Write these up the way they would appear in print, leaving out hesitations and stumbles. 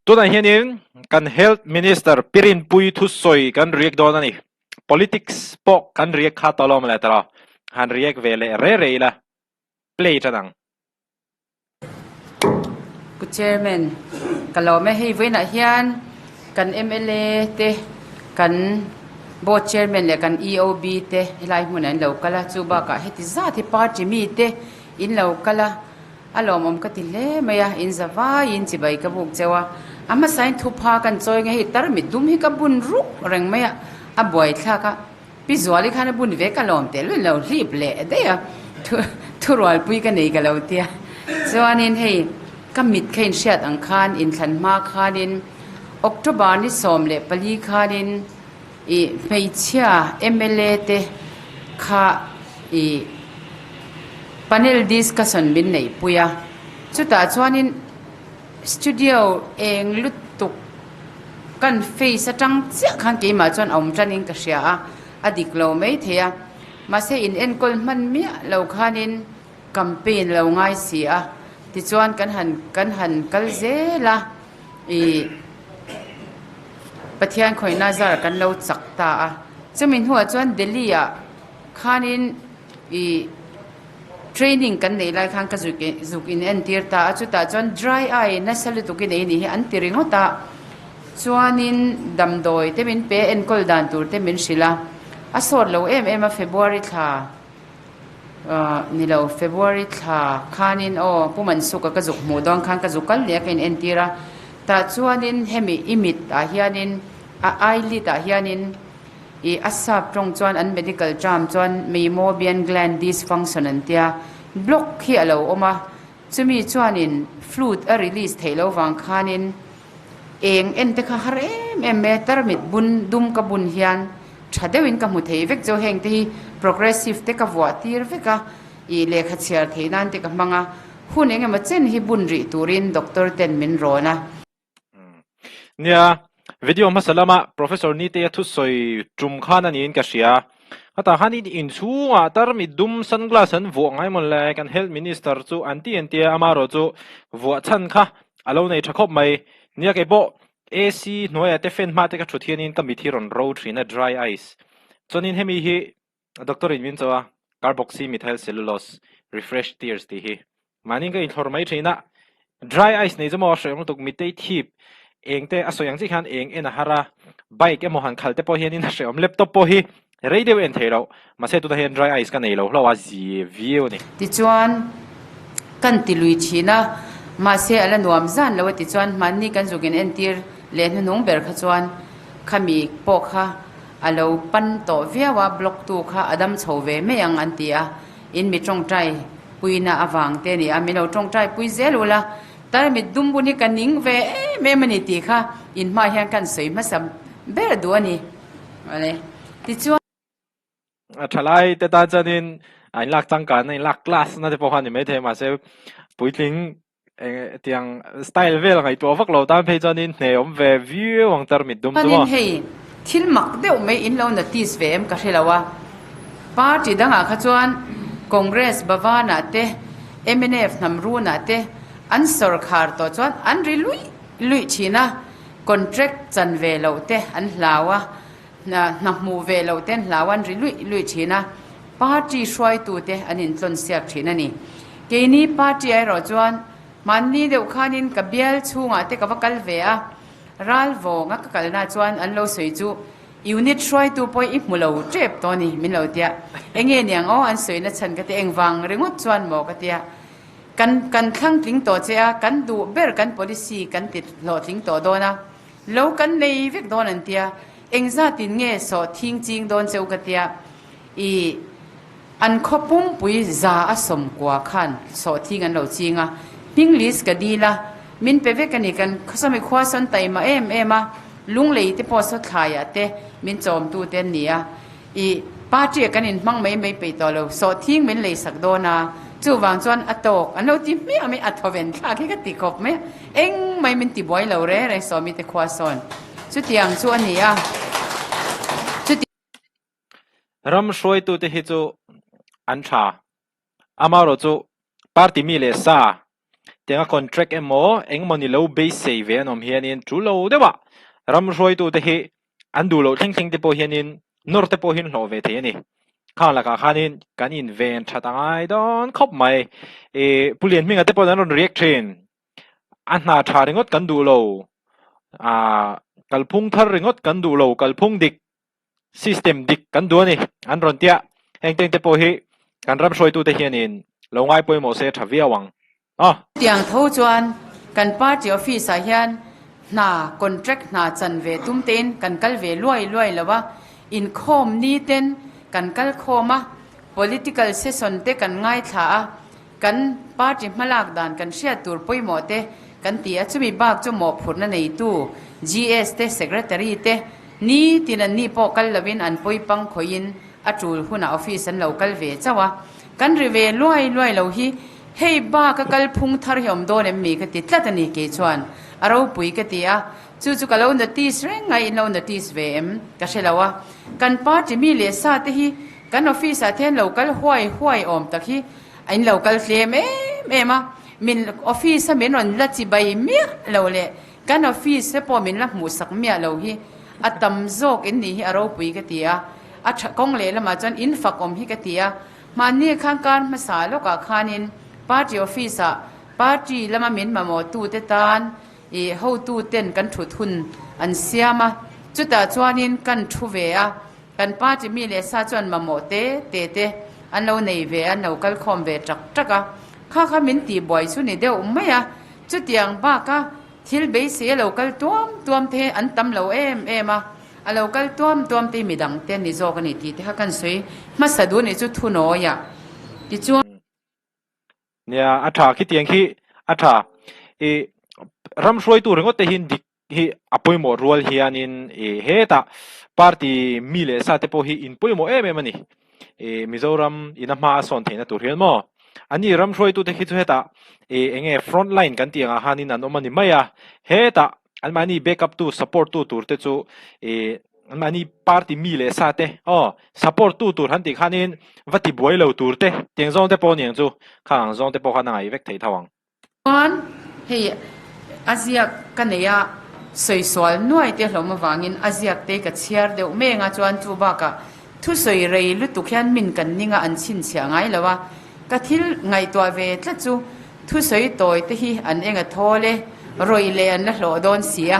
Tunah hianin kan Health Minister Pi Rinpuii thusawi kan react dawn a ni. Politics pawh kan react kha tawh lo maw le tawh lo. Han react ve leh re re ila. Play tan ang. Pu Chairman, ka lawm e. Hei vawiinah hian kan mla te, kan Board Chairman leh kan EOB te helai hmunah an lo kal a. Chu bakah heti zat hi party mite in lo kal a. A lawmawm ka ti hle mai a, in za vaiin chibai ka buk cheu a, a hmasain thupha kan chawi nge hei tarmit dum hi ka bun ruk reng mai a, a buaithlak a, Pi Zuali khan a bun ve ka lawm teh luih lo hlip leh daih a, thu thurualpui ka nei ka lo tia. Chuanin hei ka mit kha inhriat ang khan inthlan hma khanin October ni 14 khanin ih hmeichhia mla te kha ih Panel discussion min neihpui a, chutah chuanin studio eng lutuk kan face atang chiah khan keimah chuan a awm tanin ka hria a, a dik lo maithei a, mahse in enkawl hman miah lo khanin campaign lo ngai si a, tichuan kan han kan han kal zel a, ih Pathian khawihna zar kan lo chak ta a, chumi hnuah chuan Delhi ah khanin. I training kan neih lai khan ka zuk zuk in entir ta a, chutah chuan dry eye nasa lutuk i nei nih hi an ti ringawt a, chuanin damdawi te min pe enkawl dan tur te min hrilh a, a sawt lo em em a February thla ah ni lo February thla khanin aw Pu Mansuka ka zuk hmuh dawn khan ka zuk kal leh a ka in entir a, tah chuanin hemi i mit ah hianin a eyelid ah hianin. I a sap tawng chuan an medical term chuan Meibomian gland dysfunction an tia, block hi a lo awm a, chumi chuanin fluid a release theih loh vang khanin eng en te kha har em em mai a, tarmit bun dum ka bun hian tha deuhin ka hmu thei vek chu heng te hi progressive te ka vuah tir vek a, i lehkha chhiar theih nan te ka hmang a, hun eng emaw chen hi bun rih turin doctor ten min rawn a. Nia, video hmasa lama Professor Nite-a thusawi tum khan a niin ka hria. Hetah khan in inchhungah tarmit dum sunglass an vuah ngai mawn le, kan Health Minister chu an ti an tia, amaherawh chu vuah chhan kha a lo nei tha khawp mai. Nia keipawh AC hnuaiah te fan hma te ka thut hianin ka mit hi rawn ro thin a, dry eyes. Chuanin hemi hi Doctor in min cho a, Carboxymethyl cellulose, Refresh Tears tih hi. Mahni ka inthlawr mai thin a, dry eyes nei chu maw a hreawm lutuk, mitei thip eng te a sawi ang chiah hian eng en a har a, bike emaw han khal te pawh hianin a hreawm, laptop pawh hi rei deuh en thei loh, mahse tunah hian dry eyes ka nei lo hlauh a, zi viau a ni. Tichuan, kan ti lui thin a, mahse a la nuam zan lo a tichuan hmanni kan zuk in entir leh hnuhnung ber kha chuan khami pawh kha A lo pan tawh viau a, block tu kha a dam chho ve mai ang an ti a, in mi tawngtai puina avang te a ni a, min lo tawngtai pui zel ula, tarmit dum bun hi ka ning ve em em a ni tih kha in hmaah hian kan sawi hmasa ber duh a ni. Awle. Tichuan. A thalai te tan chuanin a inlak changkanna, inlak class na te pawh kha a ni maithei mahse puitling Eng tiang style vel ngaihtuah vak lo tan phei chuanin hne awm ve viau ang tarmit dum chu maw. Chuanin hei thil mak deuh mai in lo notice ve em ka hre lo a, party dangah kha chuan Congress Bhavan-ah te mnf hnam runah te an sawrkhar tawh chuan an ri luih luih thin a, contract chan ve loh te an hlau a, hna hmuh ve loh te an hlau a an ri luih luih thin a, party hruaitute an intlawn siak thin a ni. Keini party ah erawh chuan hmanni deuh khanin ka bial chhungah te ka va kal ve a, ral vawnga ka kalna chuan an lo sawi chu unit hruaitu pawh i hmu lo tep tawh a ni min lo tia, enge niang aw an sawina chhan ka ti engvang ringawt chuan maw ka tia, kan kan thlang tling tawh che a, kan duh ber kan policy kan ti hlawhtling tawh dawn a, lo kan nei vek dawn an tia, engzatin nge sawh thing ching dawn che u ka tia, I an khaw pumpui za a sawmkua khan sawhthing an lo ching a, hming list ka dil a, min pe vek a ni. Kan khawsawmi khua sawn taima em em a, lunglei te pawh saw thlaiah te min chawmtu te an ni a. I party ah kan inhmang mai mai peih tawh lo, sawhthing min lei sak dawn a, chuvang chuan a tawk an lo ti hmiah mai, a thawven thlak hi ka ti khawp mai a, eng mai min ti buai lo reng reng sawmi te khua sawn chutiang chu a ni a. Ram hruaitute hi chu an tha. Amaherawhchu party mi leh sa Tianga contract emaw engemaw ni lo beisei ve an awm hianin tul lo deuhah ram hruaitute hi an duh loh thleng thleng te pawh hianin nawr te pawh hi an hlawh ve thei a ni. Khang lakah khanin kan inven that a ngai dawn khawp mai. Ih Pu Lianhminga te pawh an rawn react thin. A hna tha ringawt kan duh lo. Aaa kalphung thar ringawt kan duh lo, kalphung dik System dik kan duh a ni, an rawn tia. Heng teng te pawh hi kan ram hruaitute hianin lo ngai pawimawh se tha viau ang. Aw. Tiang tho chuan kan party office ah hian hna contract hna chan ve tum tein kan kal ve luai luai lo a, inkhawm ni ten kan kal khawm a, political session te kan ngaithla a, Kan party hmalak dan kan hriat tur pawimawh te kan ti a, chumi bak chu mawhphurhna neitu GS te, Secretary te nitin an ni pawh kal lovin an pawipang khawihin a tul hunah office an lo kal ve chauh a, kan ri ve luai luai lo hi hei bak a kal phung thar hi awm dawn em mi ka ti tlat a ni kei chuan a ropui ka ti a, chu chu ka lo notice reng a, in lo notice ve em ka hre lo a, kan party mi leh sa te hi kan office ah te hian lo kal huai huai awm tak hi A in lo kal tlem em em a, min office a min rawn la chibai miah lo leh kan office te pawh min la hmuhsak miah lo hi a tam zawk in nih hi a ropui ka ti a, a tha kawng leh lamah chuan in fak awm hi ka ti a, mahni khan kar hmasa lawkah khanin party office ah party lama min mamawh tute tan ih hotu ten kan thut hun an siam a, chutah chuanin kan thu ve a. Kan party mi leh sa chuan mamawh te te te an lo nei ve a, an lo kal khawm ve tak tak a. Kha kha min tih buai chu ni deuh mai a, chutiang baka thil beisei a lo kal tuam tuam te an tam lo em em a, a lo kal tuam tuam te hi midang te an ni zawk a ni tih te kha kan sawi hmasa duh a nih chu thunawi ah tichuan. Nia, a tha khitiang khi a tha. I ram hruaitu ringawt te hian dik hi a pawimawh rual hianin ih hetah party mi leh sa te pawh hi in pawimawh em em a ni. Ih Mizoram ina hma a sawn theihna tur hian maw? Ani ram hruaitute khi chu hetah ih eng nge front line kan tih angah khanin an awm a ni mai a, hetah anmahni back up tu support tu tur te chu ih anmahni party mi leh sa te aw support tu tur han tih khanin va ti buai lo tur te tiang zawng te pawh a ni ang chu, khang ang zawng te pawh khan a ngaih vek thei tho ang. Chuan hei a ziak ka nei a, sawisual nuai te hlawm avangin a ziak te ka chhiar deuh meng a, chuan chu bakah thusawi rei lutuk hian min kan ning a, an chhinchhiah ngai lo a, ka thil ngaihtuah ve tlat chu thusawi tawi te hi an eng a thawl e, rawih leh an la hlawh dawn si a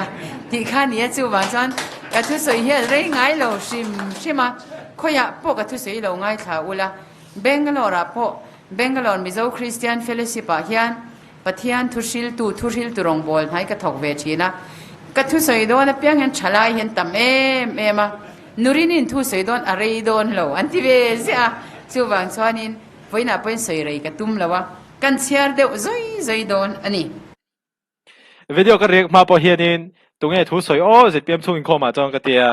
tih kha a ni a, chuvang chuan ka thusawi hi a rei ngai lo hrim hrim a, khawiah pawh ka thusawi lo ngaithla ula. Bangalore ah pawh Bangalore Mizo Christian Fellowship ah hian Pathian thuhriltu thuhriltu rawngbâwl hnai ka thawk ve ṭhin a. Ka thusawi dawn apiang hian ṭhalai hian tam em em a, Nurinin thusawi dawn a rei dawn lo an ti ve ziah a, chuvang chuanin vawiinah pawhin sawi rei ka tum lo a, kan chhiar deuh zawi zawi dawn a ni. Video ka riak hma pawh hianin tunge thu sawi aw ZPM chhung inkhawm ah chuan ka ti a,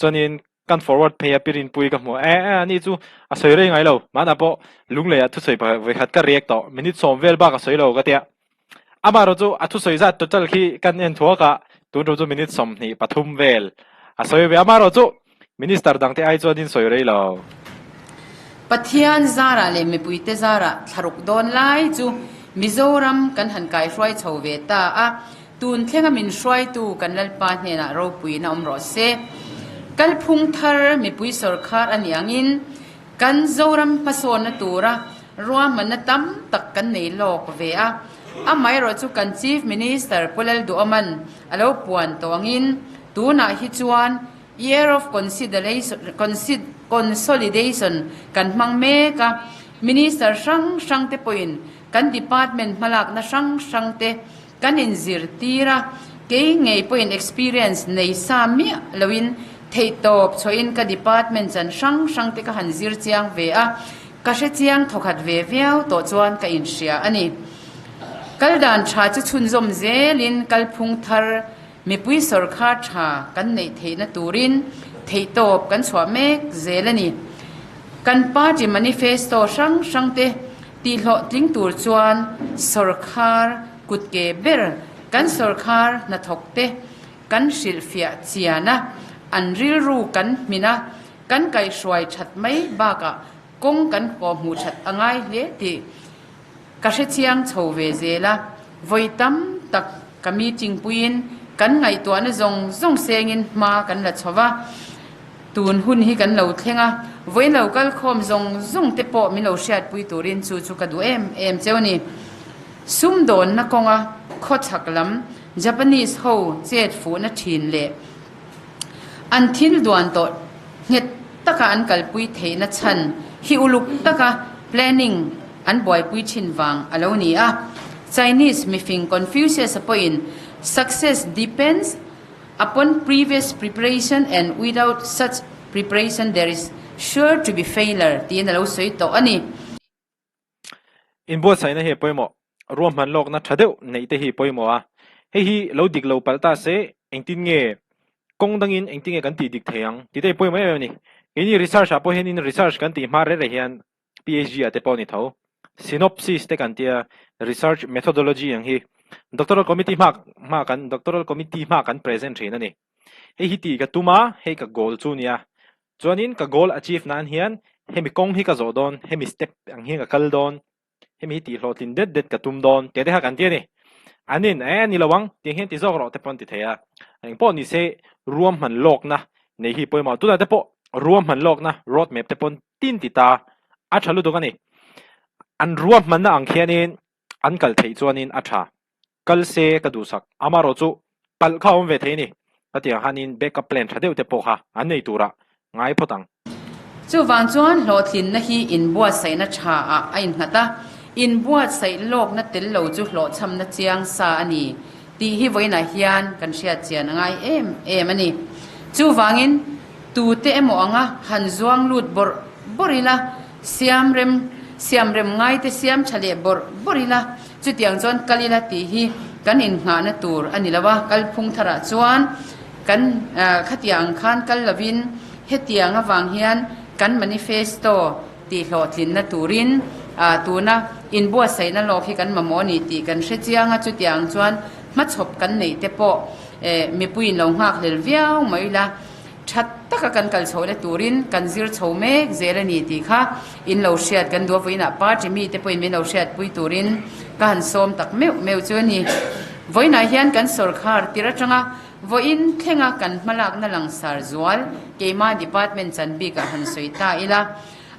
chuanin kan forward phei a Pirinpui ka hmu a, e e ani chu a sawi rei ngai lo, mahna pawh Lunglei ah thusawi pakhat vawikhat ka riak tawh, minute sawm vel bak a sawi lo ka tia. Amaherawh chu a thusawi zat total khi kan en thuak a, tun tum chu minute 23 vel a sawi ve, amaherawh chu Minister dangte ai chuanin sawi rei lo. Pathian zarah leh mipuite zarah thlaruk dawn lai chu Mizoram kan han kaihruai chho ve ta a, tun thlenga min hruaitu kan Lalpa hnenah ropuiin a awm rawh se. Kalphung thar mipui sawrkhar a nih angin kan Zoram hmasawnna tura ruahmanna tam tak kan nei lawk ve a, amaherawh chu kan Chief Minister Pu Lalduhawman a lo puan tawh angin tunah hi chuan Year of Consolidation kan hmang mek a, Minister hrang hrang te pawhin kan department hmalakna hrang hrang te kan inzirtir a, kei ngei pawhin experience nei sa miah loin theihtawp chhuahin ka department chan hrang hrang te ka han zir chiang ve a, ka hre chiang thawkhat ve viau tawh chuan ka inhria a ni. Kal dan tha chu chhunzawm zelin kalphung thar Mipui sawrkhar tha kan neih theihna turin theihtawp kan chhuah mek zel a ni. Kan party manifesto hrang hrangte tihhlawhtling tur chuan sawrkhar kutke ber kan sawrkhar hnathawkte kan hrilhfiah chian a, an rilru kan hmin a, kan kaihhruai that mai bakah kawng kan kawhhmuh that a ngai hle tih Ka hre chiang chho ve zel a, Vawi tam tak ka meeting puiin kan ngaihtuahna zawng zawng sengin hma kan la chho va, tun hun hi kan lo thleng a, vawiin lo kal khawm zawng zawng te pawh min lo hriatpui turin chu chu ka duh em em cheu a ni. Sumdawnna kawnga khawchhak lam Japanese ho chet fuhna thin leh an thil duan tawh nghet taka an kalpui theihna chhan hi uluk taka planning an buaipui thin vang a lo ni a. Chinese mifing Confucius-a pawhin Success depends upon previous preparation and without such preparation there is sure to be failure tiin a lo sawi tawh a ni. Inbuatsaihna hi a pawimawh. Ruahman lawkna tha deuh neih te hi a pawimawh a. Hei hi lo dik lo palh ta se engtin nge kawng dangin engtin nge kan tih dik thei ang tih te hi pawimawh em em a ni. Keini research ah pawh hianin research kan tih hma reh reh hian PhD ah te pawh a ni tho. Synopsis te kan tia research methodology ang hi doctoral committee hma hma kan doctoral committee hma kan present thin a ni. Hei hi tih ka tum a, hei ka goal chu nia. Chuanin ka goal achieve nan hian hemi kawng hi ka zawh dawn, hemi step ang hian ka kal dawn, hemi hi tih hlawhtlin det det ka tum dawn tih te kha kan ti a ni. An in e ni lo ang tiang hian ti zawk rawh te pawh an ti thei a. Engpawh ni se ruahman lawkna nei hi pawimawh tunah te pawh ruahman lawkna road map te pawn tin ti ta a tha lutuk a ni. An ruahmanna ang khianin an kal theih chuanin a tha. Kal se ka duhsak. Amaherawh chu palh kha a awm ve thei a ni. Hetiang hanin backup plan tha deuh te pawh kha an nei turah ngai phawt ang. Chuvang chuan hlawhtlinna hi inbuatsaihna tha ah a innghat a, inbuatsaih lawkna tel lo chu hlawhchhamna chiang sa a ni tih hi vawiinah hian kan hriat chian a ngai em em a ni. Chuvangin tute emaw anga han zuang lut bawrh bawrh ila, siamrem siamrem ngaite siam tha leh bawrh bawrh ila, Chutiang chuan kal ila tih hi kan innghahna tur a ni lo a, kalphung tharah chuan kan khatiang ang khan kal lovin hetiang avang hian kan manifesto tih hlawhtlinna turin tuna inbuatsaihna lawk hi kan mamawh a ni tih kan hre chiang a, chutiang chuan hmachhawp kan neih te pawh mipuiin lo nghakhlel viau mai ila. Tha taka kan kal chho le turin kan zir chho mek zel a ni tih kha in lo hriat kan duh a, vawiinah party mite pawhin min lo hriatpui turin ka han sawm tak meuh meuh chu a ni. Vawiinah hian kan sawrkhar tir atanga vawiin thlenga kan hmalakna langsar zual keimah department chan bikah han sawi ta ila.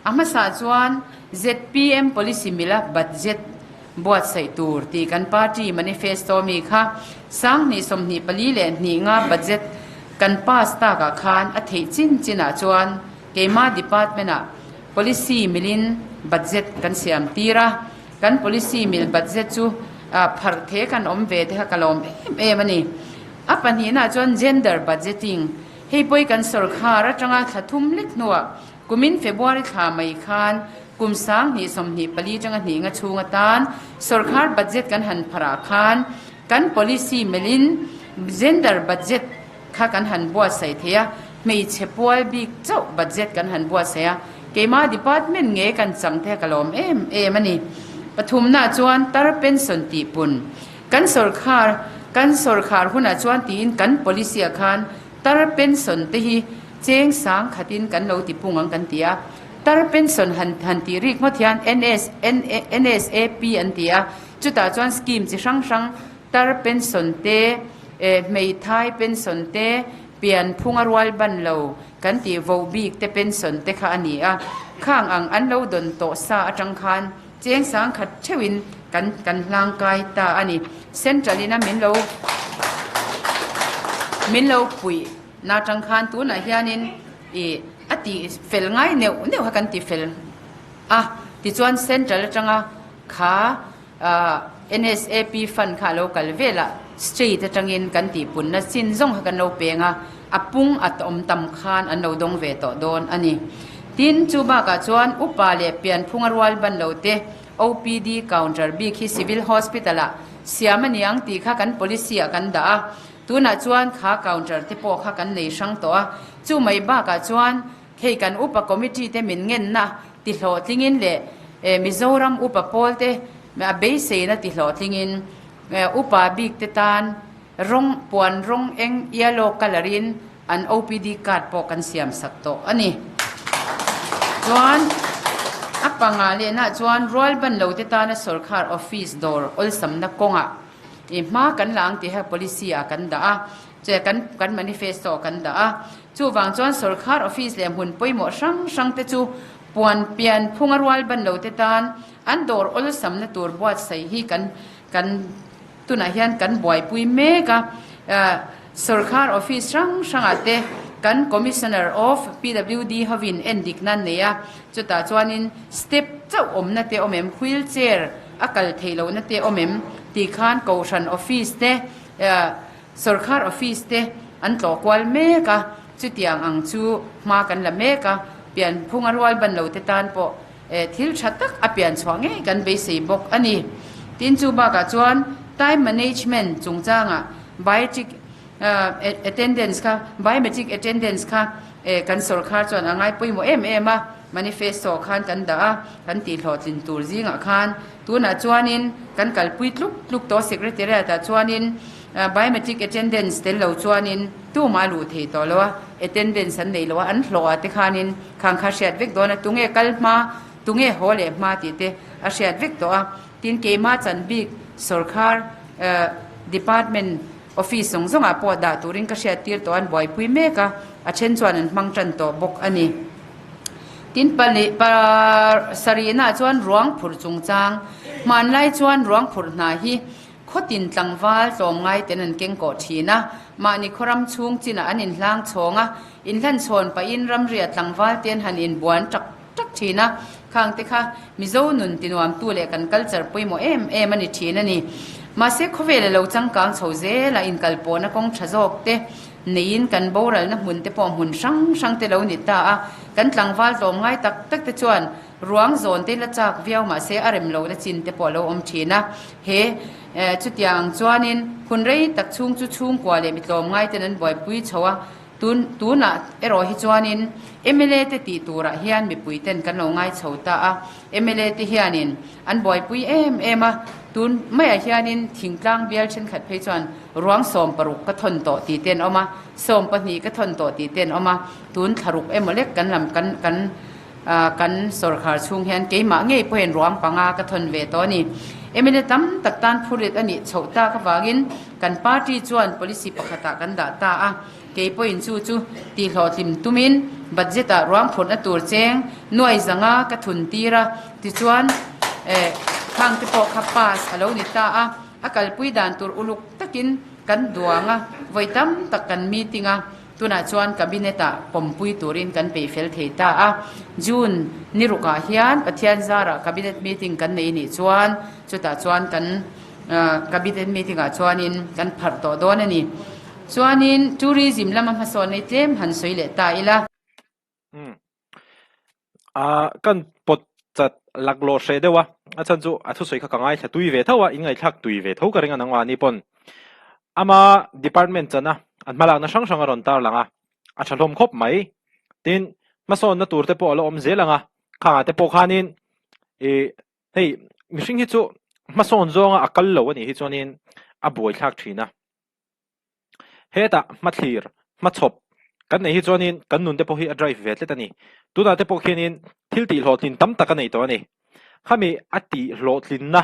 A hmasa chuan zpm policy mila budget buatsaih tur tih kan party manifesto mi kha 2024 leh nga budget kan pass takah khan a theih chin chinah chuan keimah department ah policy milin budget kan siam tir a, kan policy mil budget chu pharh the kan awm ve te kha ka lawm em em a ni. A pahnihna chuan gender budgeting hei pawhi kan sawrkhar atanga thla thum lek hnuah Kumin February thla mai khan kum 2024 tanga hnih nga chhung atan sawrkhar budget kan han pharh ah khan kan policy melhin gender budget kha kan han buatsaih thei a, hmeichhe pual bik chauh budget kan han buatsaih a, keimah department nge kan chang te ka lawm em em a ni. Pathumna chuan tar pension tihpun kan sawrkhar kan sawrkhar hunah chuan tiin kan policy ah khan tar pension te hi Cheng sang khatin kan lo ti pung ang kan ti a, tar pension han han tih rik ngawt hian NS NSAP an ti a, chutah chuan scheme chi hrang hrang tar pension te, eh hmeithai pension te, pian phunga rual ban lo kan tih voh bik te pension te kha a ni a, khang ang an lo dawn tawh sa atang khan cheng sang khat theuhin kan kan hlang kai ta a ni. Central in a min lo min lo puih. Na tang khan tunah hianin ih a tih fel ngai neuh neuh kha kan ti fel a, tichuan central atanga kha ah NSAP fund kha a lo kal vel a, state atangin kan tih punna chin zawng kha kan lo peng a, a pung a awm tam khan an lo dawng ve tawh dawn a ni. Tin, chu bakah chuan upa leh pianphunga rual ban lo te OPD counter bik hi civil hospital ah siam a niang tih kha kan policy ah kan dah a, Tunah chuan kha counter te pawh kha kan nei hrang tawh a, chu mai bakah chuan hei kan upa committee te min ngenna ti hlawhtlingin leh Mizoram upa pawl te a beiseina ti hlawhtlingin upa bik te tan rawng puan rawng eng yellow colour in an OPD card pawh kan siam sak tawh a ni. Chuan a panga lehna chuan rualban lo te tana sawrkhar office dawr awlsamna kawngah. I hma kan la ang tih hi policy ah kan dah a, che kan kan manifesto ah kan dah a. Chuvang chuan sorkar office leh hmun pawimawh hrang hrang te chu puan pian phunga rual ban lo te tan an dawr awlsamna tur buatsaih hi kan kan tunah hian kan buaipui mek a. Sorkar office hrang hrangah te kan Commissioner of PWD hovin endik nan nei a, chutah chuanin step chauh awmna te awm em, wheel chair a kal theih lohna te awm em tih khan Kohhran office te, sorkar office te an tlawh kual mek a, chutiang ang chu hma kan la mek a, pianphunga rual ban lo te tan pawh thil tha tak a pian chhuah ngei kan beisei bawk a ni. Tin chu bakah chuan time management chungchangah biometric attendance kha biometric attendance kha kan sorkar chuan a ngai pawimawh em em a, manifesto khan kan dah a, kan tihhlawhtlin tur zingah khan tunah chuanin kan kalpui tluk tluk tawh secretariat ah chuanin biometric attendance tel lo chuanin tumah a luh thei tawh lo a, attendance an nei lo a, an hlawh ah te khanin khang kha hriat vek dawn a, tunge kal hma, tunge haw leh hma tih te a hriat vek tawh a, tin keimah chan bik sorkar department office zawng zawngah pawh dah turin ka hriat tir tawh a, an buaipui mek a, a then chuan an hmang tan tawh bawk a ni. Tin pali pa sarihnaah chuan ruang phurh chungchang, hmanlai chuan ruang phurh hna hi Khawtin tlangval tlawmngai ten an keng kawh thin a, mahni khawram chhung chinah an inhlang chhawng a, inhlan chhawn pahin ramriah tlangval te an han inbuan tak tak thin a, khang te kha Mizo nun tinuamtu leh kan culture pawimawh em em a ni thin a ni. Mahse khawvel a lo changkang chho zel a, inkalpawhna kawng tha zawk te neiin kan boralna hmun te pawh hmun hrang hrang te lo ni ta a, kan tlangval tlawmngai tak tak te chuan Ruang zawn te la chak viau mahse a rem lohna chin te pawh a lo awm thin a. He chutiang ang chuanin hun rei tak chhung chu chhungkua leh mi tlawmngai ten an buaipui chho a, tun tunah erawh hi chuanin mla te tih turah hian mipui ten kan lo ngai chho ta a. Mla te hianin an buaipui em em a, tun maiah hianin thingtlang bial thenkhat phei chuan ruang 16 ka thawn tawh tih te an awm a, 12 ka thawn tawh tih te an awm a, tun thlaruk emaw lek kan lam kan kan Kan sawrkhar chhung hian keimah ngei pawhin ruang panga ka thawn ve tawh a ni. Mla tam tak tan phurit a nih chhoh tak avangin kan party chuan policy pakhatah kan dah ta a, kei pawhin chu chu tihhlawhtlim tumin budget ah ruang phurhna tur cheng nuai zanga ka thun tir a, tichuan khang te pawh kha pass a lo ni ta a, a kalpui dan tur uluk takin kan duang a, vawi tam tak kan meeting a. Tunah chuan Cabinet-ah pawmpui turin kan peih fel thei ta a. June ni rukah hian Pathian zarah Cabinet meeting kan nei nih chuan chutah chuan kan Cabinet meeting-ah chuanin kan pharh tawh dawn a ni. Chuanin Tourism lama hmasawn nei tlem han sawi leh ta ila. Umm. Ah kan pawt chat laklawh hreh deuh a, a chhan chu a thusawi kha ka ngaithla tui ve tho a, in ngaihthlak tui ve tho ka ring a nangmah ni pawn. Ama department chana an hmalakna hrang hrang a rawn tar lang a, a tha hlawm khawp mai. Tin, hmasawnna tur te pawh a la awm zel ang a, khangah te pawh khanin ih hei mihring hi chu hmasawn zawnga a kal lo a nih hi chuanin a buaithlak thin a. Hetah hmathlir, hmachhawp kan neih hi chuanin kan nun te pawh hi a drive ve tlet a ni. Tunah te pawh khianin thil tih hlawhtlin tam tak a nei tawh a ni. Khami a tih hlawhtlinna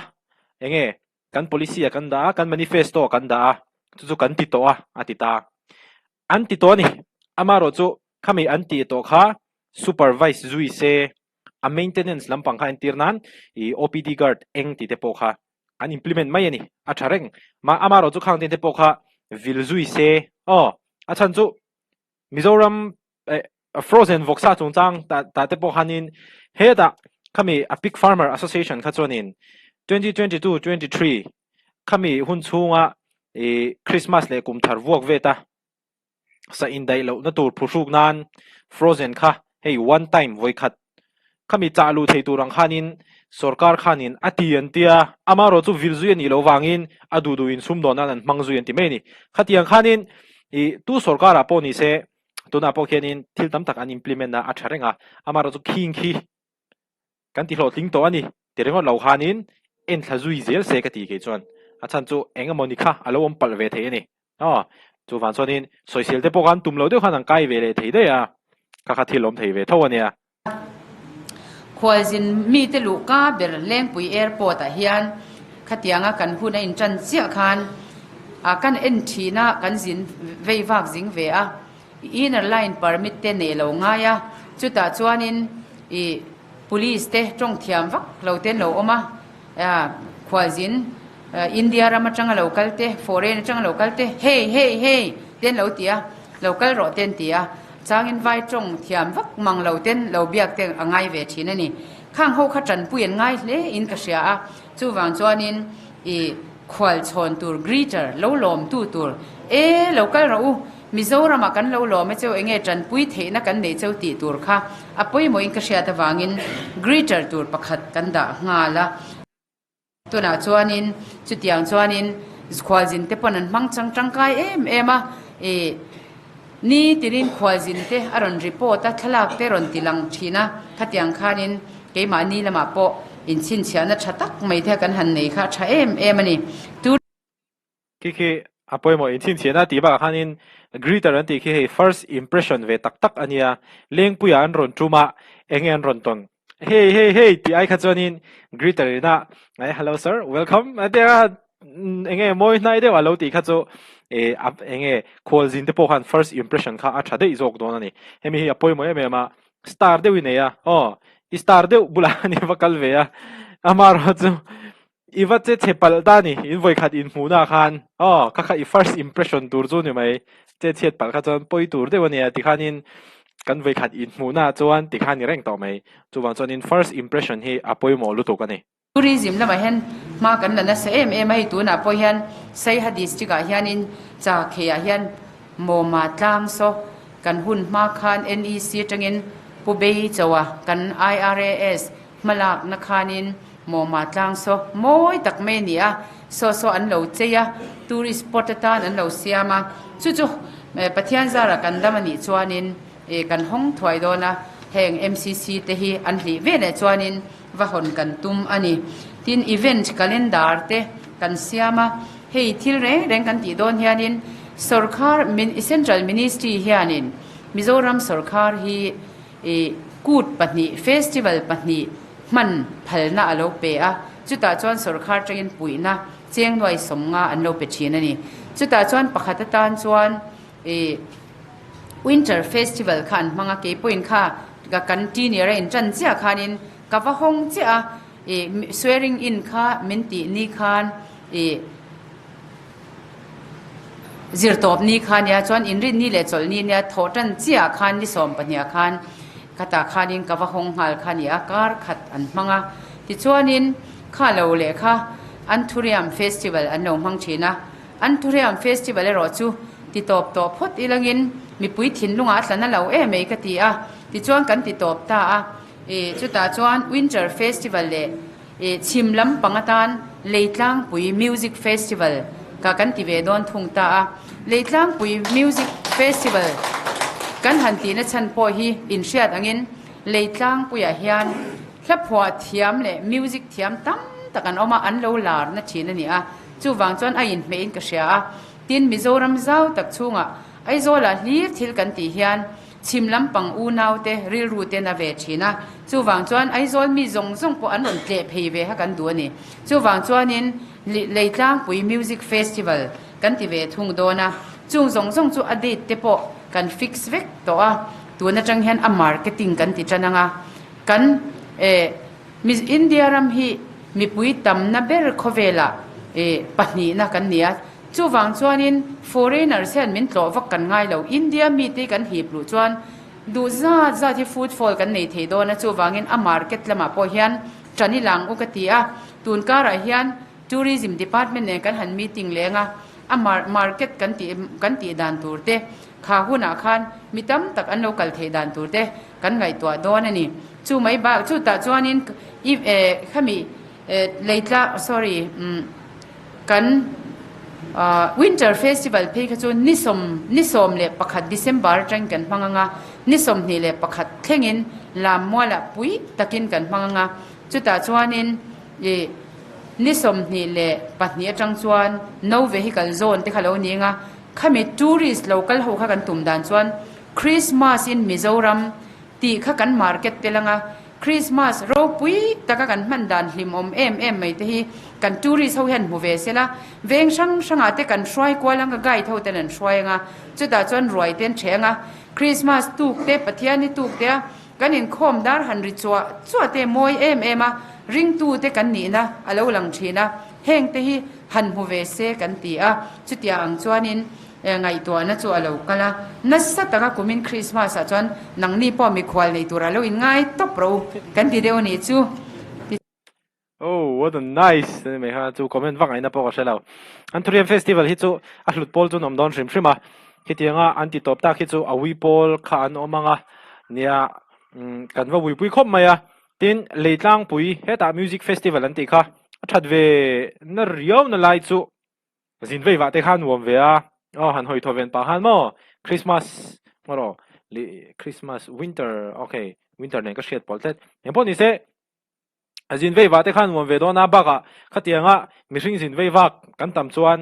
eng nge kan policy ah kan dah a, kan manifesto ah kan dah a, chu chu kan ti tawh a, a ti ta. An ti tawh a ni. Amaherawhchu khami an tih tawh kha supervise zui se, a maintenance lampang kha entir nan ih OPD guard eng tih te pawh kha an implement mai a ni, a tha reng. Mah amaherawh chu khang tin te pawh kha vil zui se aw, a chhan chu Mizoram eh frozen vawksa chungchang tah tah te pawh khanin hetah khami a pig farmer association kha chuanin 2022 23 khami hun chhunga ih Christmas leh kum thar vuak vet a. Sa indaih lohna tur phuhruk nan frozen kha hei one time vawi khat khami chah luh thei tur ang khanin sorkar khanin a ti an tia amaherawh chu vil zui a nih loh vangin a duh duhin sumdawn nan an hmang zui an ti mai a ni. Khatiang khanin ih tu sorkarah pawh ni se tunah pawh khianin thil tam tak an implement a a tha reng a amaherawh chu khing khi Kan ti hlawhtling tawh a ni ti ringawt lo khanin enthla zui zel se ka ti kei chuan a chhan chu eng emaw ni kha a lo awm palh ve thei a ni. Aw, chuvang chuanin sawisel te pawh khan tum lo deuh khan an kai ve leh thei daih a, kha kha thil awm thei ve tho a nia. Khualzin mite luhka ber Lengpui Airport ah hian. Khatianga kan hun a inṭan chiah khan kan en ṭhin a, kan zin vei vak zing ve a. Inner line permit te nei lo ngai a, chutah chuanin ih police te tawng thiam vak lo te an lo awm a, khualzin India ram atanga lo kal te, foreign atanga lo kal te hey hey hey te an lo ti a, lo kal rawh te an ti a, changin vai tawng thiam vak mang lo ten lo biak te a ngai ve thin a ni. Khang ho kha tanpui an ngai hle in ka hria a, chuvang chuanin ih khual chhawn tur greeter lo lawm tu tur e lo kal rawh u, Mizoramah kan lo lawm e cheu enge tanpui theihna kan nei cheu tih tur kha a pawimawhin ka hriat avangin greeter tur pakhat kan dah nghal a. Tunah chuanin chutiang chuanin khualzin te pawn an hmang chang tangkai em em a, ih ni tinin khualzin te a rawn report a, thlalak te rawn ti lang thin a, khatiang khanin keimahni lamah pawh inchhinchhiahna tha tak mai te kan han nei kha a tha em em a ni. Khi khi a pawimawh inchhinchhiahna tih bakah khanin greeter an tih khi hei first impression ve tak tak a nia, Lengpuia an rawn tum a, enge an rawn tawn? Hey hey hey tih ai kha chuanin greeter ina eh hello sir welcome a tia a enge mawi hnai deuh a lo tih kha chu eh enge khualzin te pawh khan first impression kha a tha daih zawk dawn a ni. Hemi hi a pawimawh em em a, star deuh i nei a, aw i star deuh bulah a ni va kal ve a, amaherawhchu I va che chhe palh ta ni, in vawikhat inhmuhna ah khan aw kha kha i first impression tur chu ni mai, che chhiat palh kha chuan pawi tur deuh a nia tikhanin kan vawikhat inhmuhna ah chuan tikhan ni reng tawh mai, chuvang chuanin first impression hi a pawimawh lutuk a ni. Tourism lamah hian hma kan la nasa em em a, hei tunah pawh hian Saiha district ah hianin Chakhei ah hian Mawma tlang saw kan hun hma khan NEC atangin Pu Bei Choa kan IRAS Hmalakna khanin Mawma tlang saw mawi tak mai a ni a, saw saw an lo chei a, tourist spot atan an lo siam a, chu chu Pathian zara kan dam a nih chuanin kan hawng thuai dawn a, heng MCC te hi an hlih ve leh chuanin va hawn kan tum a ni. Tin, event calendar te kan siam a, hei thil reng reng kan tih dawn hianin sawrkhar Central Ministry hianin Mizoram sawrkhar hi I kut pahnih, festival pahnih hman phalna a lo pe a, chutah chuan sawrkhar tangin puihna cheng nuai sawmnga an lo pe thin a ni. Chutah chuan pakhat atan chuan i Winter Festival kha an hmang a, keipawhin kha ka kan teener a intan chiah khanin ka va hawng chiah a, i swearing in kha min tih ni khan i Zirtawp ni kha nia chuan inrin ni leh chawlh ni nia thawh tan chiah khan ni 12 ah khan khatah khanin ka va hawng nghal kha nia kar khat an hmang a. Tichuanin kha lo leh kha Anthurium Festival an lo hmang thin a. Anthurium Festival erawh chu ti tawp tawh phawt ilangin mipui thinlungah a tla na lo em mai ka ti a. Tichuan kan ti tawp ta a. Chutah chuan Winter Festival leh I chhim lampang atan Leitlangpui Music Festival ka kan ti ve dawn thung ta a. Leitlangpui Music Festival kan han tihna chhan pawh hi inhriat angin Leitlangpuiah hian hlaphuah thiam leh music thiam tam tak an awm a, an lo larna thin a ni a. Chuvang chuan a inhmeh in ka hria a. Tin, Mizoram zau tak chhungah Aizawlah hlir thil kan tih hian Chhim lampang unaute rilru ten a ve thin a, chuvang chuan Aizawl mi zawng zawng pawh an rawn tleh phei ve kha kan duh a ni. Chuvang chuanin Leitlangpui Music Festival kan ti ve thung dawn a, chung zawng zawng chu a date te pawh kan fix vek tawh a, tun atang hian a marketing kan ti tan ang a, kan eh India ram hi mipui tamna ber khawvelah eh pahnihna kan ni a, Chuvang chuanin foreigners hian min tlawh vak kan ngai lo. India mite kan hip luh chuan duh zat zat hi footfall kan nei thei dawn a, chuvangin a market lamah pawh hian tan i lang u ka ti a. Tun karah hian Tourism Department nen kan han meeting leng a, a market kan tih kan tih dan tur te, kha hunah khan mi tam tak an lo kal theih dan tur te kan ngaihtuah dawn a ni. Chu mai bak chutah chuanin i khami leitla sorry umm. Kan Winter Festival phei kha chu ni sawm ni 11 December atangin kan hmang ang a, ni 21 thlengin Lammualah pui takin kan hmang ang a, chutah chuanin ih ni 22 atang chuan no vehicle zone te kha lo ni ang a, khami tourist lo kal ho kha kan tum dan chuan Christmas in Mizoram tih kha kan market tel ang a. Christmas ropui taka kan hman dan hlimawm em em mai te hi kan tourist ho hian hmu ve sela, veng hrang hrangah te kan hruai kual ang a, guide ho ten an hruai ang a, chutah chuan ruai te an ṭheh ang a, Christmas tuk te, Pathianni tuk te a kan inkhawm dar han ri chuah chuah te mawi em em a, ringtu te kan nihna a lo lang ṭhin a, heng te hi han hmu ve se kan ti a, chutiang ang chuanin Ngaihtuahna chu a lo kal a, nasa taka kumin Krismas ah chuan nangni pawh mikhual nei tur a lo inngai tawp rawh u kan ti deuh a nih chu. Oh, what a nice ani mai kha chu comment vak ngaihna pawh ka hre lo. Anthurium festival hi chu a hlut pawl chu an awm dawn hrim hrim a, khitianga an ti tawp tak hi chu a ui pawl kha an awm ang a, nia kan va uipui khawp mai a. Tin, Leitlangpui hetah music festival an tih kha a that ve na riau na lai chu Zin vei vah te kha nuam ve a, aw han hawi thaw ven pah khan maw Christmas maw rawh leh Christmas winter ok winter nen ka hriat pawlh tlat eng pawh ni se zin vei vah te kha nuam ve dawn a bakah khatianga mihring zin vei vak kan tam chuan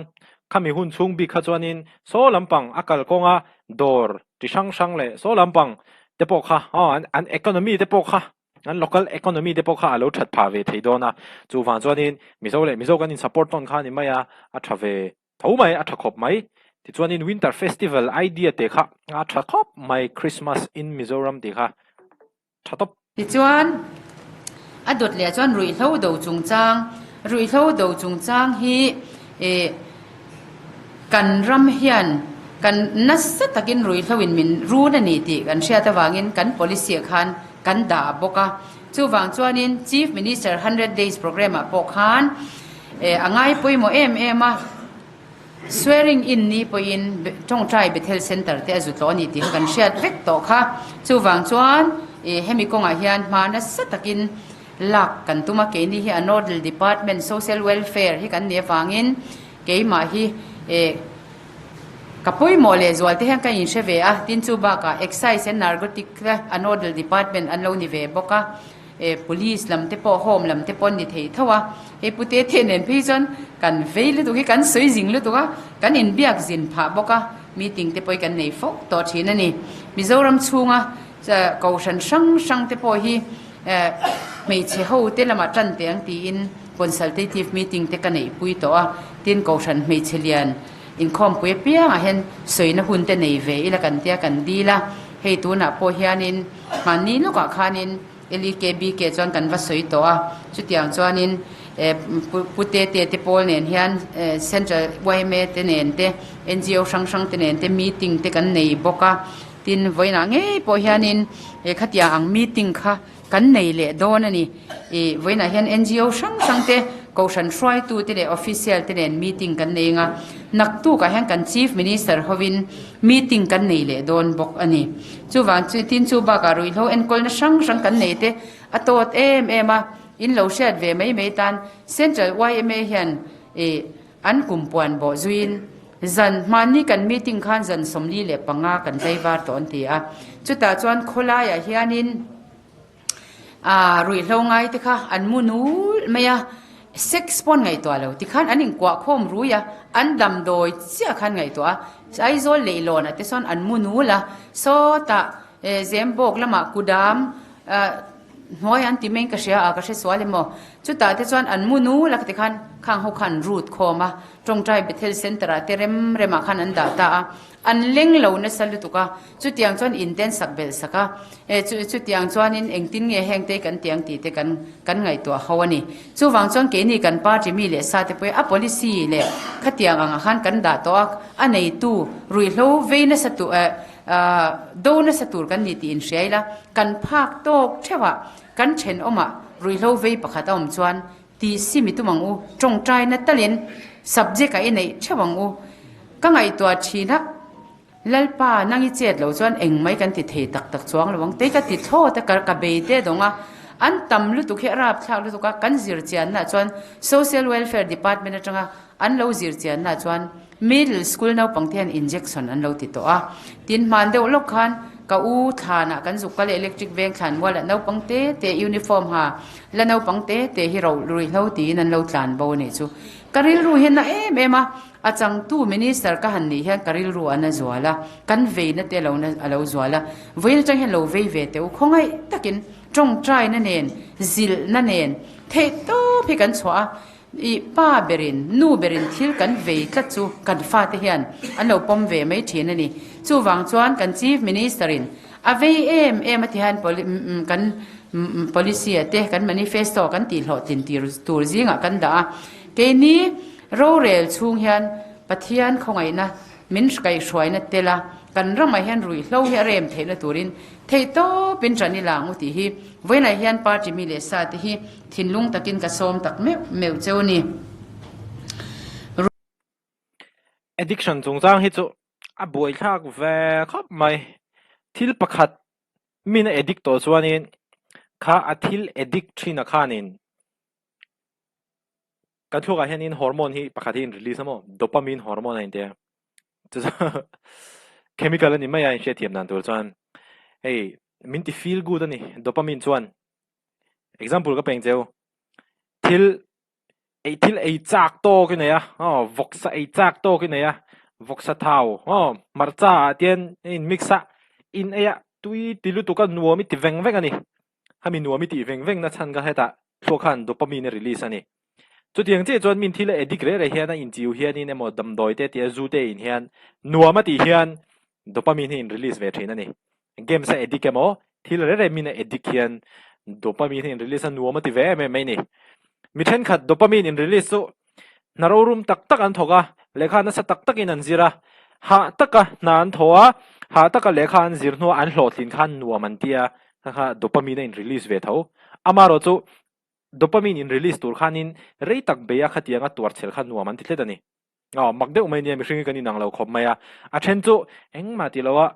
khami hun chhung bik kha chuanin saw lampang a kalkawnga dawr chi hrang hrang leh saw lampang te pawh kha aw an economy te pawh kha An local economy te pawh kha a lo that phah ve thei dawn a, chuvang chuanin Mizo leh Mizo kan in support tawn kha a ni mai a, a tha ve tho mai, a tha khawp mai. Tichuanin Winter Festival idea te kha a tha khawp mai, Christmas in Mizoram tih kha tha tawp. Tichuan, a dawt leh chuan ruihhlo do chungchang, ruihhlo do chungchang hi eh kan ram hian kan nasa takin ruihhlo in min run a ni tih kan hriat avangin kan policy ah khan kan dah bawk a. Chuvang chuanin Chief Minister Hundred Days Programme ah pawh khan a ngai pawimawh em em a, swearing in ni pawhin tawngtai Bethel Centre te a zu tlawh a ni tih kha kan hriat vek tawh kha. Chuvang chuan hemi kawngah hian hma nasa takin Lak kan tum a, keini hi a Nodal Department Social Welfare hi kan nih avangin keimah hi eh ka pawimawh leh zual te hian ka inhre ve a, tin chu bakah Excise and Narcotic te a Nodal Department an lo ni ve bawk a, eh Police lam te pawh Home lam te pawh an ni thei tho a, hei Pu Tete nen phei chuan kan vei lutuk hi kan sawi zing lutuk a, kan inbiak zin phah bawk a, meeting te pawh hi kan nei fo tawh thin a ni. Mizoram chhunga Kohhran hrang hrang te pawh hi hmeichhe ho te lamah tan teh ang tiin consultative meeting te ka neih pui tawh a, tin Kohhran hmeichhe lian inkhawmpui apiangah hian sawina hun te nei ve ila kan tia kan dil a, hei tunah pawh hianin hmanni lawkah khanin LEKBK chuan kan va sawi tawh a, chutiang chuanin Pu Tete te pawl nen hian Central yma te nen te NGO hrang hrang te nen te meeting te kan nei bawk a. Tin, vawiinah ngei pawh hianin he khatiang ang meeting kha kan nei leh dawn a ni. Ih, vawiinah hian NGO hrang hrang te, Kohhran hruaitu te leh official te nen meeting kan nei anga, naktukah hian kan Chief Minister hovin meeting kan nei leh dawn bawk a ni. Chuvang chu, tin chu bakah ruihhlo enkawlna hrang hrang kan nei te a tawt em em a, in lo hriat ve mai mai tan Central yma hian ih, An kum puan bawh zuiin, Zan hmanni kan meeting khan zan 45 kan tlaivar tawh an ti a. Chutah chuan khawlaiah hianin ruihhlo ngai te kha an mu nul mai a, sex pawh an ngaihtuah lo. Tikhan an inkuah khawm rui a, an damdawi chiah khan ngaihtuah a. Aizawl leihlawnah te sawn an mu nul a, sawtah Zembawk lamah kudam Hnuai an ti mai in ka hria a, ka hre sual emaw. Chutah te chuan an mu nul a khati khan khang ho khan root khawm a, Tawngtai Bethel Centre ah te rem rem ah khan an dah ta a, an leng lo nasa lutuk a, chutiang chuan in te an sak belh sak a, e chu chutiang chuanin engtin nge heng te kan ti ang tih te kan kan ngaihtuah ho a ni. Chuvang chuan keini kan party mi leh sa te pawh hi a policy leh khatiang ang ah khan kan dah tawh a, a neitu ruihhlo vei nasa tu eh Do nasa tur kan ni tih inhria ila, kan phak tawk theuhah kan thenawmah ruihhlo vei pakhat a awm chuan ti si mi tum ang u, tawngtaina talin subject ah i neih theuh ang u. Ka ngaihtuah thin a, Lalpa nang i chet lo chuan engmai kan ti thei tak tak chuang lo ang, tei ka ti thlawt a, ka bei te dawng a, an tam lutuk hi a rapthlak lutuk a, kan zir chiannaah chuan Social Welfare Department atanga An lo zir chianna chuan middle school naupang te hian injection an lo ti tawh a. Tin hman deuh lawk khan ka u thlanah kan zuk kal a electric veng thlan mualah naupang te te uniform ha la naupang te te hi ro ruihhlo tiin an lo tlan bo a nih chu. Ka rilru hian na em em a. A changtu Minister ka han nih hian ka rilru a na zual a, kan veina te lo na a lo zual a. Vawiin atang hian lo vei ve teh u, khawngaih takin tawngtaina nen, zilhna nen theih tawp hi kan chhuah a, ih pa berin, nu berin thil kan vei tlat chu kan fate hian an lo pawm ve mai thin a ni. Chuvang chuan kan Chief Minister in a vei em em a ti hian kan policy a te, kan manifesto kan tihhlawhtlin tur zingah kan dah a, keini Rorel chhung hian Pathian khawngaihna min kaihhruaina tel a, kan ramah hian ruihhlo hi a rem theihna turin theihtawpin ṭan i la ang u tih hi vawiinah hian party mi leh sa te hi thinlung takin ka sawm tak meuh meuh cheu ni. Addiction chungchang hi chu a buaithlak ve khawp mai. Thil pakhat min a addict tawh chuanin kha a thil addict ṭhin a khanin Kan thluakah hianin hormone hi pakhat hi in release a maw? Dopamine hormone a inti a. Chu chu chemical a ni mai a inhriatthiam dan tur chuan hei min ti feel good a ni dopamine chuan. Example ka peng cheu thil ei thil ei chak tawk i nei a aw vawksa ei chak tawk i nei a vawksa thau aw hmarcha ah tian a in mix a in ei a tui ti lutuk a nuam i ti veng veng a ni. Hemi nuam i tih veng veng na chhan ka hetah thluak khan dopamine a release a ni. Chutiang chiah chuan min thil a addict reh reh hian a inchiu hianin emaw damdawi te tia zu te in hian nuam a tih hian dopamine hi in release ve thin a ni. Games a addict emaw thil reh reh min a addict hian dopamine hi in release a nuam a ti ve em em mai ni. Mi thenkhat dopamine in release chu Hna rorum tak tak an thawk a, lehkha nasa tak takin an zir a, hah taka hna an thaw a, hah taka lehkha an zir hnuah an hlawhtlin khan nuam an ti a, kha kha dopamine a in release ve tho. Amaherawh chu dopamine in release tur khanin rei tak bei a khatianga tuar chhel kha nuam an ti tlet a ni. Aw, mak deuh mai nia mihring hi kan inang lo khawp mai a, a then chu engmah ti loa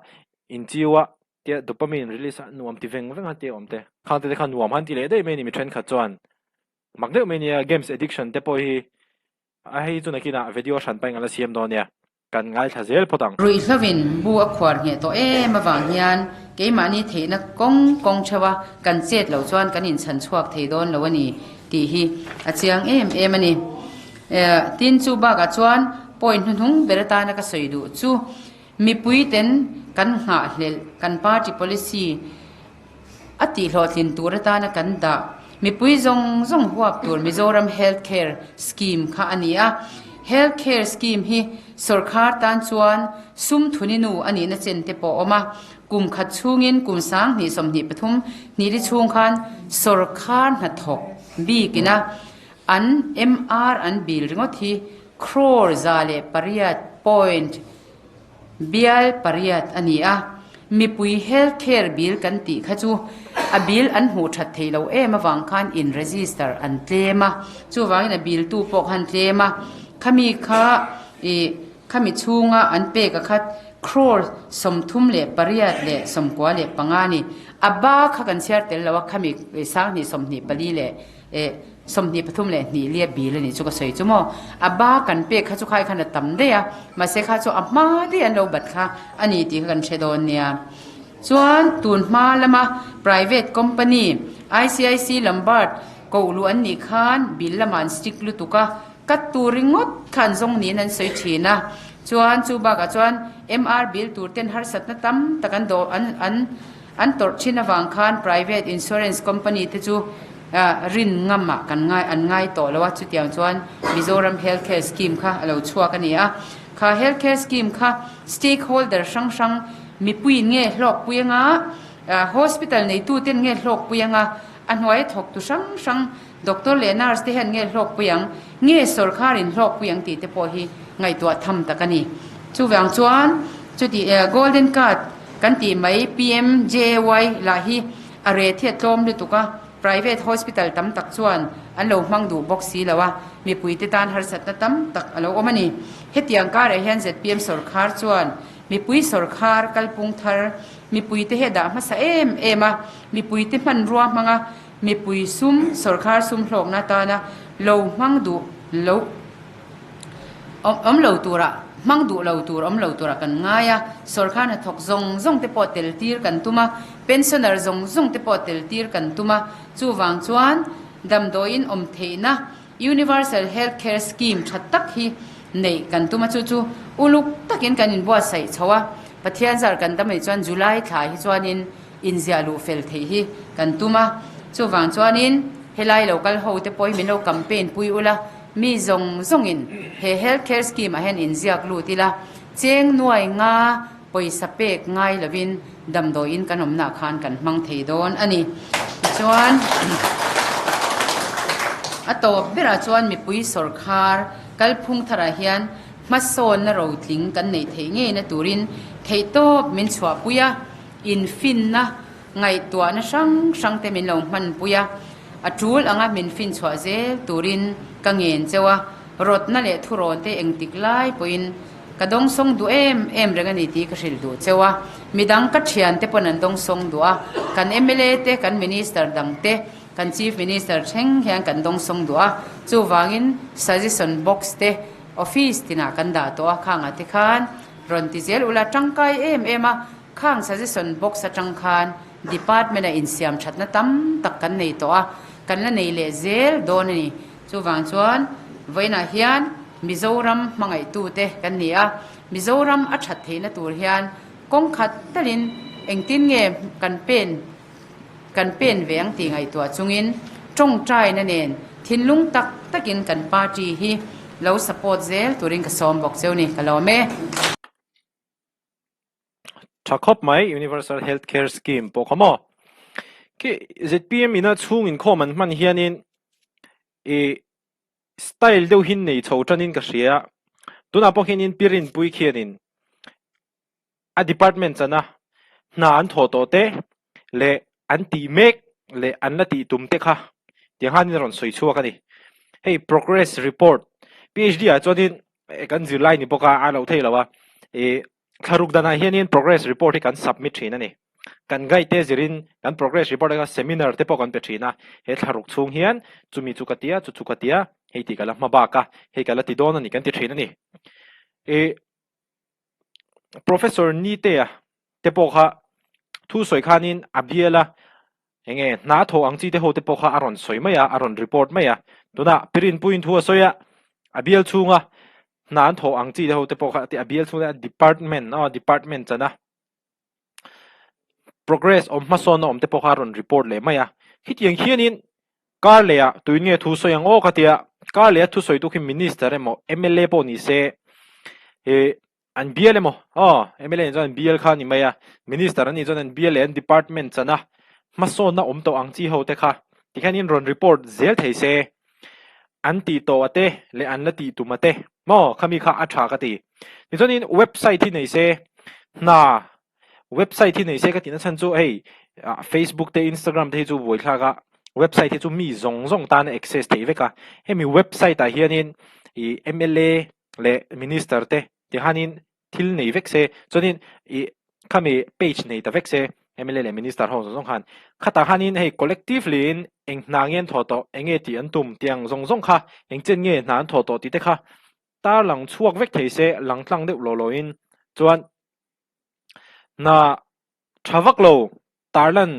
inchiu a tia dopamine release a nuam ti veng veng a tia awm te, khang te te kha nuam han ti leh daih mai a ni mi thenkhat chuan. Mak deuh mai nia, games addiction te pawh hi a hei chu nakinah video hran pahin an la siam dawn nia, kan ngaithla zel phawt ang. Ruihhlovin bu a khuar ngheh tawh em avang hian keimahni theihna kawng kawng theuh a kan chet loh chuan kan inchhan chhuak thei dawn lo a ni tih hi a chiang em em a ni. Tin, chu bakah chuan point hnuhnung ber atana ka sawi duh chu mipuiten kan nghahhlelh kan party policy A tihhlawhtlin tur atana kan dah mipui zawng zawng huap tur Mizoram Health Care Scheme kha a ni a. Health Care Scheme hi sawrkhar tan chuan sum thuni nu a nihna chen te pawh a awm a. Kum khat chhungin kum 20 23 hnihli chhung khan sawrkhar hnathawk bikina an MR an bil ringawt hi crore 108 point Bial pariat a ni a, mipui health care bill kan tih kha chu a bill an hmuh that thei lo em avang khan in register an tlem a, chuvangin a bill tu pawh khan tlem a, khami kha ih khami chhunga an pek a khat crore 38 95 a ni, a ba kha kan chhiar tel lo a khami 2024 leh Eh, 23 leh hnih lia bil a nih chu ka sawi chu maw. A ba kan pek kha chu khai khan a tam daih a, mahse kha chu a hma daih an lo bat kha a ni tih kha kan hre dawn nia. Chuan tun hma lama private company ICIC Lombard koh luh an nih khan bill lamah an stick lutuk a, cut tur ringawt kha an zawng niin an sawi thin a. Chuan chu bakah chuan MR bill tur ten harsatna tam tak an dawh an an An tawrh thin avang khan private insurance company te chu rin ngam ah kan ngai an ngai tawh lo a, chutiang chuan Mizoram Health Care Scheme kha a lo chhuak a ni a. Kha Health Care Scheme kha stakeholder hrang hrang mipuiin nge hlawkpui anga, hospital neituten nge hlawkpui anga, a hnuaia thawktu hrang hrang doctor leh nurse te hian nge hlawkpui ang, nge sawrkharin hlawkpui ang tih te pawh hi ngaihtuah tham tak a ni. Chuvang chuan chuti Golden Card kan tih mai PMJAY lah hi a rate hi a tlawm lutuk a, private hospital tam tak chuan an lo hmang duh bawk si lo a, mipuite tan harsatna tam tak a lo awm a ni. Hetiang karah hian zpm sawrkhar chuan mipui sawrkhar kalpung thar mipuite hi a dah hmasa em em a, mipuite hmanrua hmanga Mipui sum, sawrkhar sum hlawkna atana lo hmang duh lo awm lo tura hmang duh lo tur awm lo tura kan ngai a, sawrkhar hnathawk zawng zawng te pawh tel tir kan tum a, pensioner zawng zawng te pawh tel tir kan tum a, chuvang chuan damdawiin awm theihna Universal Health Care Scheme tha tak hi. neih kan tum a, chu chu uluk takin kan inbuatsaih chho a, Pathian zar kan dam anih chuan July thla hi chuanin inziah luh fel theih hi kan tum a, chuvang chuanin helai lo kal ho te pawh hi min lo campaign pui ula, mi zawng zawngin he health care scheme ah hian inziak lut ila, cheng nuai nga pawisa pek ngai lovin damdawiin kan awmnaah khan kan hmang thei dawn a ni. Tichuan, a tawp berah chuan mipui sawrkhar kalphung tharah hian hmasawnna rotling kan neih theih ngeina turin theihtawp min chhuahpui a, infinna ngaihtuahna hrang hrang te min lo hmanpui a, a tul anga min finchhuah zel turin ka ngen cheu a, rawtna leh thurawn te engtik lai pawhin ka dawngsawng duh em em reng a ni tih ka hrilh duh cheu a, midang ka thian te pawn an dawngsawng duh a, kan mla te, kan minister dang te, kan chief minister thleng hian kan dawngsawng duh a, chuvangin suggestion box te office tinah kan dah tawh a, khangah te khan rawn ti zel ula tangkai em em a, khang suggestion box atang khan department a insiam thatna tam tak kan nei tawh a, kan la nei leh zel dawn a ni. Chuvang chuan vawiinah hian Mizoram hmangaihtute kan ni a, Mizoram a that theihna tur hian kawng khat talin engtin nge kan pen kan pen ve ang tih ngaihtuah chungin tawngtaina nen thinlung tak takin kan party hi lo support zel turin ka sawm bawk cheu ni ka lawm e. Tha khawp mai Universal Health Care Scheme pawh kha maw? Khi zpm ina chhung inkhawm an hman hianin ih style deuh hi nei chho tanin ka hria. Tunah pawh hianin Pi Rinpui khianin a department chana hna an thawh tawh te leh an tih mek leh an la tih tum te kha tiang hianin a rawn sawi chhuak a ni. Hei progress report PhD ah chuanin kan zirlai ni bawk a, a lo thei lo a, ih thlaruk danah hianin progress report hi kan submit thin a ni. Kan guide te zirin kan progress report anga seminar te pawh kan pe thin a, he thlaruk chhung hian chumi chu ka tia, chu chu ka tia, hei tih ka la hma bak a, hei ka la ti dawn a ni kan ti thin a ni. Ih Professor Nitea te pawh kha thu sawi khanin a bial a, enge hna thawh ang chi te ho te pawh kha a rawn sawi mai a, a rawn report mai a. Tunah Pirinpuiin thu a sawi a, a bial chhunga hna an thawh ang chi te ho te pawh kha a bial chhunga department a department chana progress awm hmasawnna awm te pawh kha a rawn report leh mai a. Khitiang khianin Kar leh ah tuin nge thu sawi ang aw ka tia, kar leh a thu sawi tu khi minister emaw mla pawh ni se ih an bial emaw aw mla nih chuan an bial kha a ni mai a, minister an nih chuan an bial leh an department chana hmasawnna awm tawh ang chi ho te kha tikhian in rawn report zel thei se an tih tawh a te leh an la tih tum a te maw khami kha a tha ka ti. Tichuanin website hi nei se hna Website hi nei se ka tihna chhan chu hei Facebook te Instagram te hi chu buaithlak a website hi chu mi zawng zawng tan a access theih vek a hemi website ah hianin ih mla leh minister te tihanin thil nei vek se chuanin ih khami page nei ta vek se mla leh minister ho zawng zawng khan khatah khanin hei collectively in eng hna nge an thawh tawh eng nge tih an tum tih ang zawng zawng kha eng chen nge hna an thawh tawh tih te kha tarlang chhuak vek thei se lang tlang deuh lawh lawhin chuan. Hna tha vak lo tarlan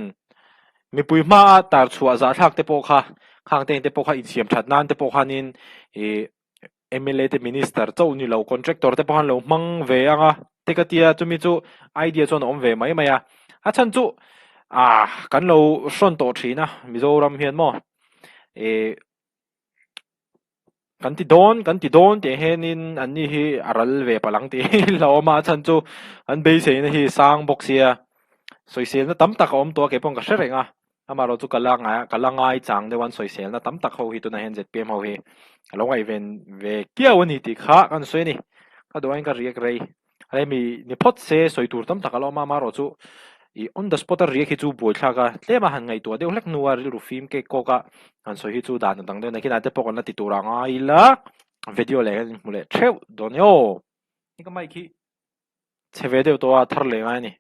mipui hmaa tar chhuah zahthlak te pawh kha khang te te pawh kha insiam that nan te pawh khanin ih mla te minister chauh ni lo contractor te pawh khan lo hmang ve ang a te ka tia chumi chu idea chuan a awm ve mai mai a a chhan chu ah kan lo hrawn tawh thin a Mizoram hian maw ih. Kan ti dawn kan ti dawn tih hianin an ni hi a ral ve palh ang tih hi hlauhawm a a chhan chu an beiseina hi sang bawk sia sawiselna tam tak a awm tawh a kei pawh ka hre reng a amaherawh chu ka la ngai ka la ngai chang deuh a an sawiselna tam tak ho hi tunah hian zpm ho hi a lo ngaihven ve kiau a ni tih kha kan sawi a ni ka duh aiin ka riak rei. Hemi ni phawt se sawi tur tam tak a la awm a, amaherawh chu ih on the spot a riak hi chu buaithlak a, tlem a han ngaihtuah deuh hlek hnua rilru fim kek kawk a han sawi hi chu dan a dang deuh a ni. Nakinah te pawh kan la ti tur a ngai ila video leh hian hmu leh theuh dawn e aw. Hei ka mic hi chhe ve deuh tawh a, thar leh ngai a ni.